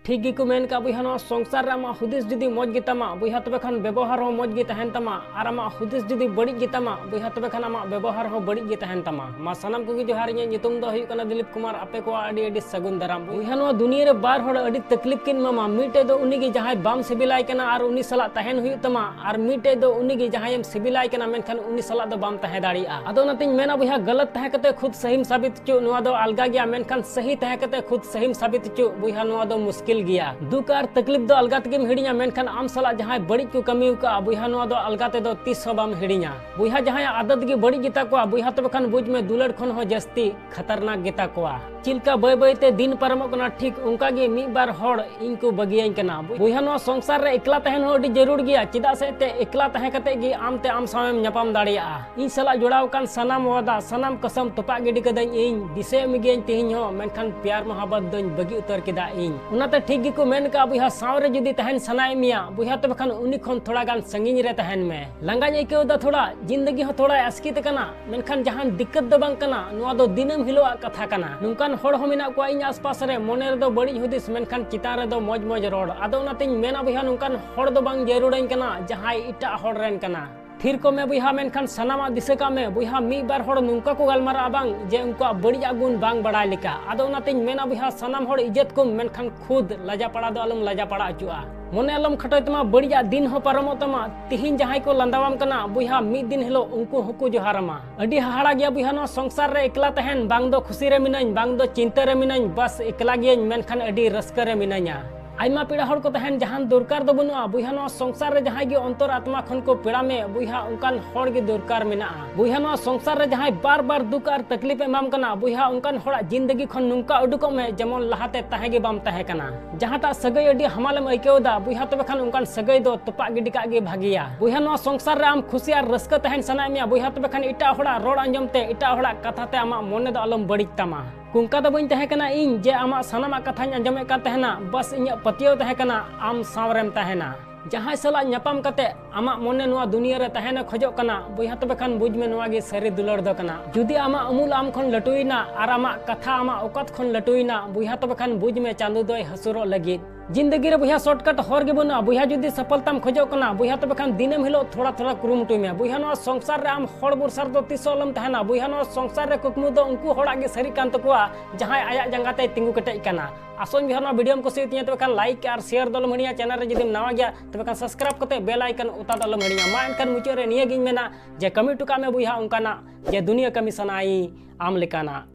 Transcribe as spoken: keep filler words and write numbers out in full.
ᱴᱷᱤᱠ ᱜᱮᱠᱚ ᱢᱮᱱ ᱠᱟᱜ ᱵᱚᱭᱦᱟ, ᱱᱚᱣᱟ ᱥᱚᱝᱥᱟᱨ ᱨᱮ ᱟᱢᱟᱜ ᱦᱩᱫᱤᱥ ᱡᱩᱫᱤ ᱢᱚᱡᱽ ᱜᱮᱛᱟᱢᱟ ᱵᱚᱭᱦᱟ, ᱛᱚᱵᱮ ᱠᱷᱟᱱ ᱵᱮᱵᱚᱦᱟᱨ ᱦᱚᱸ ᱢᱚᱡᱽ ᱜᱮ ᱛᱟᱦᱮᱱ ᱛᱟᱢᱟ, ᱟᱨ ᱟᱢᱟᱜ ᱦᱩᱫᱤᱥ ᱡᱩᱫᱤ ᱵᱟᱹᱲᱤᱡ ᱜᱮᱛᱟᱢᱟ ᱵᱚᱭᱦᱟ, ᱛᱚᱵᱮ ᱠᱷᱟᱱ ᱟᱢᱟᱜ ᱵᱮᱵᱚᱦᱟᱨ ᱦᱚᱸ ᱵᱟᱹᱲᱤᱡ ᱜᱮ ᱛᱟᱦᱮᱱ ᱛᱟᱢᱟ᱾ ᱢᱟ ᱥᱟᱱᱟᱢ ᱠᱚᱜᱮ ᱡᱚᱦᱟᱨ, ᱤᱧᱟᱹᱜ ᱧᱩᱛᱩᱢ ᱫᱚ ᱦᱩᱭᱩᱜ ᱠᱟᱱᱟ ᱫᱤᱞᱤᱯ ᱠᱩᱢᱟᱨ, ᱟᱯᱮ ᱠᱚᱣᱟᱜ ᱟᱹᱰᱤ ᱟᱹᱰᱤ ᱥᱟᱹᱜᱩᱱ ᱫᱟᱨᱟᱢ᱾ ᱵᱚᱭᱦᱟ, ᱱᱚᱣᱟ ᱫᱩᱱᱤᱭᱟᱹ ᱨᱮ ᱵᱟᱨ ᱦᱚᱲ ᱟᱹᱰᱤ ᱛᱟᱠᱞᱤᱯ ᱠᱤᱱ ᱮᱢᱟᱢᱟ, ᱢᱤᱫᱴᱮᱡ ᱫᱚ ᱩᱱᱤ ᱜᱮ ᱡᱟᱦᱟᱸᱭ ᱵᱟᱢ ᱥᱤᱵᱤᱞᱟᱭ ᱠᱟᱱᱟ ᱟᱨ ᱩᱱᱤ ᱥᱟᱞᱟᱜ ᱛᱟᱦᱮᱱ ᱦᱩᱭᱩᱜ ᱛᱟᱢᱟ, ᱟᱨ ᱢᱤᱫᱴᱮᱡ ᱫᱚ ᱩᱱᱤ ᱜᱮ ᱡᱟᱦᱟᱸᱭᱮᱢ ᱥᱤᱵᱤᱞᱟᱭ ᱠᱟᱱᱟ ᱢᱮᱱᱠᱷᱟᱱ ᱩᱱᱤ ᱥᱟᱞᱟᱜ ᱫᱚ ᱵᱟᱢ ᱛᱟᱦᱮᱸ ᱫᱟᱲᱮᱭᱟᱜᱼᱟ᱾ ᱟᱫᱚ ᱚᱱᱟᱛᱤᱧ ᱢᱮᱱᱟ ᱵᱚᱭᱦᱟ, ᱜᱟᱞᱟᱛ ᱛᱟᱦᱮᱸ ᱠᱟᱛᱮ ᱠᱷᱩᱫ ᱥᱟᱹᱦᱤᱢ ᱥᱟᱵᱤᱛ ᱦᱚᱪᱚᱜ, ᱱᱚᱣᱟ ᱫᱚ ᱟᱞᱜᱟ ᱜᱮᱭᱟ, ᱢᱮᱱᱠᱷᱟᱱ ᱥᱟᱹᱦᱤ ᱛᱟᱦᱮᱸ ᱠᱟᱛᱮ ᱠᱷᱩᱫ ᱥᱟᱹᱦᱤᱢ ᱥᱟᱵᱤᱛ ᱦᱚᱪᱚᱜ ᱵᱚᱭᱦᱟ, ᱱᱚᱣᱟ ᱫᱚ ᱢᱩᱥᱠᱤᱞ ᱜᱮᱭᱟ᱾ ᱫᱩᱠ ᱟᱨ ᱛᱟᱠᱞᱤᱯ ᱫᱚ ᱟᱞᱜᱟ ᱛᱮᱜᱮᱢ ᱦᱤᱲᱤᱧᱟ, ᱢᱮᱱᱠᱷᱟᱱ ᱟᱢ ᱥᱟᱞᱟᱜ ᱡᱟᱦᱟᱸᱭ ᱵᱟᱹᱲᱤᱡ ᱠᱚ ᱠᱟᱹᱢᱤ ᱟᱠᱟᱫᱼᱟ ᱵᱚᱭᱦᱟ, ᱱᱚᱣᱟ ᱫᱚ ᱟᱞᱜᱟ ᱛᱮᱫᱚ ᱛᱤᱥ ᱦᱚᱸ ᱵᱟᱢ ᱦᱤᱲᱤᱧᱟ᱾ ᱵᱚᱭᱦᱟ, ᱡᱟᱦᱟᱸᱭᱟᱜ ᱟᱫᱚᱛ ᱜᱮ ᱵᱟᱹᱲᱤᱡ ᱜᱮᱛᱟ ᱠᱚᱣᱟ ᱵᱚᱭᱦᱟ, ᱛᱚᱵᱮ ᱠᱷᱟᱱ ᱵᱩᱡᱽ ᱢᱮ ᱫᱩᱞᱟᱹᱲ ᱠᱷᱚᱱ ᱦᱚᱸ ᱡᱟᱹᱥᱛᱤ ᱠᱷᱟᱛᱟᱨᱱᱟᱠ ᱜᱮᱛᱟ ᱠᱚᱣᱟ᱾ ᱪᱮᱫ ᱞᱮᱠᱟ ᱵᱟᱹᱭ ᱵᱟᱹᱭ ᱛᱮ ᱫᱤᱱ ᱯᱟᱨᱚᱢᱚᱜ ᱠᱟᱱᱟ, ᱴᱷᱤᱠ ᱚᱱᱠᱟ ᱜᱮ ᱢᱤᱫ ᱵᱟᱨ ᱦᱚᱲ ᱤᱧ ᱠᱚ ᱵᱟᱹᱜᱤᱭᱟᱹᱧ ᱠᱟᱱᱟ᱾ ᱵᱚᱭᱦᱟ, ᱱᱚᱣᱟ ᱥᱚᱝᱥᱟᱨ ᱨᱮ ᱮᱠᱞᱟ ᱛᱟᱦᱮᱱ ᱦᱚᱸ ᱟᱹᱰᱤ ᱡᱟᱹᱨᱩᱲ ᱜᱮᱭᱟ, ᱪᱮᱫᱟᱜ ᱥᱮ ᱮᱱᱛᱮ ᱮᱠᱞᱟ ᱛᱟᱦᱮᱸ ᱠᱟᱛᱮ ᱜᱮ ᱟᱢ ᱛᱮ ᱟᱢ ᱥᱟᱶᱮᱢ ᱧᱟᱯᱟᱢ ᱫᱟᱲᱮᱭᱟᱜᱼᱟ᱾ ᱤᱧ ᱥᱟᱞᱟᱜ ᱡᱚᱲᱟᱣ ᱟᱠᱟᱱ ᱥᱟᱱᱟᱢ ᱣᱟᱫᱟ, ᱥᱟᱱᱟᱢ ᱠᱟᱥᱟᱢ ᱛᱚᱯᱟᱜ ᱜᱤᱰᱤ ᱠᱟᱹᱫᱟᱹᱧ ᱤᱧ, ᱫᱤᱥᱟᱹᱭᱮᱫ ᱢᱮᱜᱮᱭᱟᱹᱧ ᱛᱮᱦᱮᱧ ᱦᱚᱸ, ᱢᱮᱱᱠᱷᱟᱱ ᱯᱭᱟᱨ ᱢᱚᱦᱟᱵᱵᱚᱛ ᱫᱚᱧ ᱵᱟᱹᱜᱤ ᱩᱛᱟᱹᱨ ᱠᱮᱫᱟ ᱤᱧ᱾ ᱚᱱᱟᱛᱮ ᱴᱷᱤᱠ ᱜᱮᱠᱚ ᱢᱮᱱ ᱠᱟᱜᱼᱟ ᱵᱚᱭᱦᱟ, ᱥᱟᱶ ᱨᱮ ᱡᱩᱫᱤ ᱛᱟᱦᱮᱱ ᱥᱟᱱᱟᱭᱮᱫ ᱢᱮᱭᱟ ᱵᱚᱭᱦᱟ, ᱛᱚᱵᱮ ᱠᱷᱟᱱ ᱩᱱᱤ ᱠᱷᱚᱱ ᱛᱷᱚᱲᱟ ᱜᱟᱱ ᱥᱟᱺᱜᱤᱧ ᱨᱮ ᱛᱟᱦᱮᱱ ᱢᱮ᱾ ᱞᱟᱸᱜᱟᱧ ᱟᱹᱭᱠᱟᱹᱣ ᱮᱫᱟ ᱛᱷᱚᱲᱟ, ᱡᱤᱱᱫᱮᱜᱤ ᱦᱚᱸ ᱛᱷᱚᱲᱟᱭ ᱟᱥᱠᱮᱛ ᱟᱠᱟᱱᱟ, ᱢᱮᱱᱠᱷᱟᱱ ᱡᱟᱦᱟᱱ ᱫᱤᱠᱠᱟᱛ ᱫᱚ ᱵᱟᱝ ᱠᱟᱱᱟ, ᱱᱚᱣᱟ ᱫᱚ ᱫᱤᱱᱟᱹᱢ ᱦᱤᱞᱳᱜ ᱟᱜ ᱠᱟᱛᱷᱟ ᱠᱟᱱᱟ᱾ ᱱᱚᱝᱠᱟᱱ ᱦᱚᱲ ᱦᱚᱸ ᱢᱮᱱᱟᱜ ᱠᱚᱣᱟ ᱤᱧ ᱟᱥᱯᱟᱥ ᱨᱮ, ᱢᱚᱱᱮ ᱨᱮᱫᱚ ᱵᱟᱹᱲᱤᱡ ᱦᱩᱫᱤᱥ, ᱢᱮᱱᱠᱷᱟᱱ ᱪᱮᱛᱟᱱ ᱨᱮᱫᱚ ᱢᱚᱡᱽ ᱢᱚᱡᱽ ᱨᱚᱲ᱾ ᱟᱫᱚ ᱚᱱᱟᱛᱤᱧ ᱢᱮᱱᱟ ᱵᱚᱭᱦᱟ, ᱱᱚᱝᱠᱟᱱ ᱦᱚᱲ ᱫᱚ ᱵᱟᱝ ᱡᱟᱹᱨᱩᱲᱟᱹᱧ ᱠᱟᱱᱟ ᱡᱟᱦᱟᱸᱭ ᱮᱴᱟᱜ ᱦᱚᱲ ᱨᱮᱱ ᱠᱟᱱᱟ᱾ ᱛᱷᱤᱨ ᱠᱚᱜ ᱢᱮ ᱵᱚᱭᱦᱟ, ᱢᱮᱱᱠᱷᱟᱱ ᱥᱟᱱᱟᱢᱟᱜ ᱫᱤᱥᱟᱹ ᱠᱟᱜ ᱢᱮ ᱵᱚᱭᱦᱟ, ᱢᱤᱫ ᱵᱟᱨ ᱦᱚᱲ ᱱᱚᱝᱠᱟ ᱠᱚ ᱜᱟᱞᱢᱟᱨᱟᱜᱼᱟ ᱵᱟᱝ, ᱡᱮ ᱩᱱᱠᱩᱣᱟᱜ ᱵᱟᱹᱲᱤᱡᱟᱜ ᱜᱩᱱ ᱵᱟᱝ ᱵᱟᱲᱟᱭ ᱞᱮᱠᱟ᱾ ᱟᱫᱚ ᱚᱱᱟᱛᱤᱧ ᱢᱮᱱᱟ ᱵᱚᱭᱦᱟ, ᱥᱟᱱᱟᱢ ᱦᱚᱲ ᱤᱡᱽᱡᱚᱛ ᱠᱚᱢ, ᱢᱮᱱᱠᱷᱟᱱ ᱠᱷᱩᱫ ᱞᱟᱡᱟ ᱯᱟᱲᱟ ᱫᱚ ᱟᱞᱚᱢ ᱞᱟᱡᱟ ᱯᱟᱲᱟ ᱦᱚᱪᱚᱜᱼᱟ᱾ ᱢᱚᱱᱮ ᱟᱞᱚᱢ ᱠᱷᱟᱴᱚᱭ ᱛᱟᱢᱟ, ᱵᱟᱹᱲᱤᱡᱟᱜ ᱫᱤᱱ ᱦᱚᱸ ᱯᱟᱨᱚᱢᱚᱜ ᱛᱟᱢᱟ᱾ ᱛᱤᱦᱤᱧ ᱡᱟᱦᱟᱸᱭ ᱠᱚ ᱞᱟᱸᱫᱟᱣᱟᱢ ᱠᱟᱱᱟ ᱵᱚᱭᱦᱟ, ᱢᱤᱫ ᱫᱤᱱ ᱦᱤᱞᱳᱜ ᱩᱱᱠᱩ ᱦᱚᱸᱠᱚ ᱡᱚᱦᱟᱨ ᱟᱢᱟ᱾ ᱟᱹᱰᱤ ᱦᱟᱦᱟᱲᱟ ᱜᱮᱭᱟ ᱵᱚᱭᱦᱟ, ᱱᱚᱣᱟ ᱥᱚᱝᱥᱟᱨ ᱨᱮ ᱮᱠᱞᱟ ᱛᱟᱦᱮᱱ, ᱵᱟᱝ ᱫᱚ ᱠᱷᱩᱥᱤ ᱨᱮ ᱢᱤᱱᱟᱹᱧ, ᱵᱟᱝ ᱫᱚ ᱪᱤᱱᱛᱟᱹ ᱨᱮ ᱢᱤᱱᱟᱹᱧ, ᱵᱟᱥ ᱮᱠᱞᱟ ᱜᱮᱭᱟᱹᱧ, ᱢᱮᱱᱠᱷᱟᱱ ᱟᱹᱰᱤ ᱨᱟᱹᱥᱠᱟᱹ ᱨᱮ ᱢᱤᱱᱟᱹᱧᱟ᱾ ᱟᱭᱢᱟ ᱯᱮᱲᱟ ᱦᱚᱲ ᱠᱚ ᱛᱟᱦᱮᱱ, ᱡᱟᱦᱟᱱ ᱫᱚᱨᱠᱟᱨ ᱫᱚ ᱵᱟᱹᱱᱩᱜᱼᱟ ᱵᱚᱭᱦᱟ, ᱱᱚᱣᱟ ᱥᱚᱝᱥᱟᱨ ᱨᱮ ᱡᱟᱦᱟᱸᱭ ᱜᱮ ᱚᱱᱛᱚᱨ ᱟᱛᱢᱟ ᱠᱷᱚᱱ ᱠᱚ ᱯᱮᱲᱟ ᱢᱮ ᱵᱚᱭᱦᱟ, ᱚᱱᱠᱟᱱ ᱦᱚᱲ ᱜᱮ ᱫᱚᱨᱠᱟᱨ ᱢᱮᱱᱟᱜᱼᱟ᱾ ᱵᱚᱭᱦᱟ, ᱱᱚᱣᱟ ᱥᱚᱝᱥᱟᱨ ᱨᱮ ᱡᱟᱦᱟᱸᱭ ᱵᱟᱨ ᱵᱟᱨ ᱫᱩᱠ ᱟᱨ ᱛᱟᱠᱞᱤᱯ ᱮ ᱮᱢᱟᱢ ᱠᱟᱱᱟ ᱵᱚᱭᱦᱟ, ᱚᱱᱠᱟᱱ ᱦᱚᱲᱟᱜ ᱡᱤᱱᱫᱮᱜᱤ ᱠᱷᱚᱱ ᱱᱚᱝᱠᱟ ᱩᱰᱩᱠᱚᱜ ᱢᱮ ᱡᱮᱢᱚᱱ ᱞᱟᱦᱟᱛᱮ ᱛᱟᱦᱮᱸ ᱜᱮ ᱵᱟᱢ ᱛᱟᱦᱮᱸ ᱠᱟᱱᱟ᱾ ᱡᱟᱦᱟᱸᱴᱟᱜ ᱥᱟᱹᱜᱟᱹᱭ ᱟᱹᱰᱤ ᱦᱟᱢᱟᱞᱮᱢ ᱟᱹᱭᱠᱟᱹᱣ ᱮᱫᱟ ᱵᱚᱭᱦᱟ, ᱛᱚᱵᱮ ᱠᱷᱟᱱ ᱚᱱᱠᱟᱱ ᱥᱟᱹᱜᱟᱹᱭ ᱫᱚ ᱛᱚᱯᱟᱜ ᱜᱤᱰᱤ ᱠᱟᱜ ᱜᱮ ᱵᱷᱟᱹᱜᱤᱭᱟ᱾ ᱵᱚᱭᱦᱟ, ᱱᱚᱣᱟ ᱥᱚᱝᱥᱟᱨ ᱨᱮ ᱟᱢ ᱠᱷᱩᱥᱤ ᱟᱨ ᱨᱟᱹᱥᱠᱟᱹ ᱛᱟᱦᱮᱱ ᱥᱟᱱᱟᱭᱮᱫ ᱢᱮᱭᱟ ᱵᱚᱭᱦᱟ, ᱛᱚᱵᱮ ᱠᱷᱟᱱ ᱮᱴᱟᱜ ᱦᱚᱲᱟᱜ ᱨᱚᱲ ᱟᱸᱡᱚᱢ ᱛᱮ, ᱮᱴᱟᱜ ᱦᱚᱲᱟᱜ ᱠᱟᱛᱷᱟ ᱛᱮ ᱟᱢᱟᱜ ᱢᱚᱱᱮ ᱫᱚ ᱟᱞᱚᱢ ᱵᱟᱹᱲᱤᱡ ᱛᱟᱢᱟ᱾ ᱠᱚᱝᱠᱟ ᱫᱚ ᱵᱟᱹᱧ ᱛᱟᱦᱮᱸ ᱠᱟᱱᱟ ᱤᱧ ᱡᱮ ᱟᱢᱟᱜ ᱥᱟᱱᱟᱢᱟᱜ ᱠᱟᱛᱷᱟᱧ ᱟᱸᱡᱚᱢᱮᱫ ᱠᱟᱱ ᱛᱟᱦᱮᱱᱟ, ᱵᱟᱥ ᱤᱧᱟᱹᱜ ᱯᱟᱹᱛᱭᱟᱹᱣ ᱛᱟᱦᱮᱸ ᱠᱟᱱᱟ ᱟᱢ ᱥᱟᱶ ᱨᱮᱢ ᱛᱟᱦᱮᱱᱟ᱾ ᱡᱟᱦᱟᱸᱭ ᱥᱟᱞᱟᱜ ᱧᱟᱯᱟᱢ ᱠᱟᱛᱮ ᱟᱢᱟᱜ ᱢᱚᱱᱮ ᱱᱚᱣᱟ ᱫᱩᱱᱤᱭᱟᱹ ᱨᱮ ᱛᱟᱦᱮᱱ ᱮ ᱠᱷᱚᱡᱚᱜ ᱠᱟᱱᱟ, ᱵᱚᱭᱦᱟ, ᱛᱚᱵᱮ ᱠᱷᱟᱱ ᱵᱩᱡᱽ ᱢᱮ, ᱱᱚᱣᱟ ᱜᱮ ᱥᱟᱹᱨᱤ ᱫᱩᱞᱟᱹᱲ ᱫᱚ ᱠᱟᱱᱟ᱾ ᱡᱩᱫᱤ ᱟᱢᱟᱜ ᱩᱢᱩᱞ ᱟᱢ ᱠᱷᱚᱱ ᱞᱟᱹᱴᱩᱭᱮᱱᱟ ᱟᱨ ᱟᱢᱟᱜ ᱠᱟᱛᱷᱟ ᱟᱢᱟᱜ ᱚᱠᱟᱛ ᱠᱷᱚᱱ ᱞᱟᱹᱴᱩᱭᱮᱱᱟ, ᱵᱚᱭᱦᱟ, ᱛᱚᱵᱮ ᱠᱷᱟᱱ ᱵᱩᱡᱽ ᱢᱮ, ᱪᱟᱸᱫᱚ ᱫᱚᱭ ᱦᱟᱹᱥᱩᱨᱚᱜ ᱞᱟᱹᱜᱤᱫ᱾ ᱡᱤᱱᱫᱮᱜᱤ ᱨᱮ, ᱵᱚᱭᱦᱟ, shortcut ᱦᱚᱨ ᱜᱮ ᱵᱟᱹᱱᱩᱜᱼᱟ᱾ ᱵᱚᱭᱦᱟ, ᱡᱩᱫᱤ ᱥᱟᱯᱷᱚᱞᱛᱟᱢ ᱠᱷᱚᱡᱚᱜ ᱠᱟᱱᱟ, ᱵᱚᱭᱦᱟ, ᱛᱚᱵᱮ ᱠᱷᱟᱱ ᱫᱤᱱᱟᱹᱢ ᱦᱤᱞᱳᱜ ᱛᱷᱚᱲᱟ ᱛᱷᱚᱲᱟ ᱠᱩᱨᱩᱢᱩᱴᱩᱭ ᱢᱮ᱾ ᱵᱚᱭᱦᱟ, ᱱᱚᱣᱟ ᱥᱚᱝᱥᱟᱨ ᱨᱮ ᱟᱢ ᱦᱚᱲ ᱵᱷᱚᱨᱥᱟ ᱨᱮᱫᱚ ᱛᱤᱥ ᱦᱚᱸ ᱟᱞᱚᱢ ᱛᱟᱦᱮᱱᱟ᱾ ᱵᱚᱭᱦᱟ, ᱱᱚᱣᱟ ᱥᱚᱝᱥᱟᱨ ᱨᱮ ᱠᱩᱠᱢᱩ ᱫᱚ ᱩᱱᱠᱩ ᱦᱚᱲᱟᱜ ᱜᱮ ᱥᱟᱹᱨᱤᱜ ᱠᱟᱱ ᱛᱟᱠᱚᱣᱟ, ᱡᱟᱦᱟᱸᱭ ᱟᱭᱟᱜ ᱡᱟᱸᱜᱟ ᱛᱮᱭ ᱛᱤᱸᱜᱩ ᱠᱮᱴᱮᱡ ᱠᱟᱱᱟ᱾ ᱟᱥᱚᱧ, ᱵᱚᱭᱦᱟ, ᱱᱚᱣᱟ video ᱮᱢ ᱠᱩᱥᱤᱭᱟᱜ ᱛᱤᱧᱟᱹ, ᱛᱚᱵᱮ ᱠᱷᱟᱱ like ᱟᱨ share ᱫᱚ ᱟᱞᱚᱢ ᱦᱤᱲᱤᱧᱟ᱾ Channel ᱨᱮ ᱡᱩᱫᱤᱢ ᱱᱟᱣᱟ ᱜᱮᱭᱟ, ᱛᱚᱵᱮ ᱠᱷᱟᱱ subscribe ᱠᱟᱛᱮ bell icon ᱚᱛᱟ ᱫᱚ ᱟᱞᱚᱢ ᱦᱤᱲᱤᱧᱟ᱾ ᱢᱟ ᱮᱱᱠᱷᱟᱱ ᱢᱩᱪᱟᱹᱫ ᱨᱮ ᱱᱤᱭᱟᱹ ᱜᱤᱧ ᱢᱮᱱᱟ ᱡᱮ ᱠᱟᱹᱢᱤ ᱦᱚᱴᱚ ᱠᱟᱜ ᱢᱮ, ᱵᱚᱭᱦᱟ, ᱚᱱᱠᱟᱱᱟᱜ ᱡᱮ ᱫᱩᱱᱤᱭᱟᱹ ᱠᱟᱹᱢᱤ ᱥᱟᱱᱟᱭ ᱟᱢ ᱞᱮᱠᱟᱱᱟᱜ᱾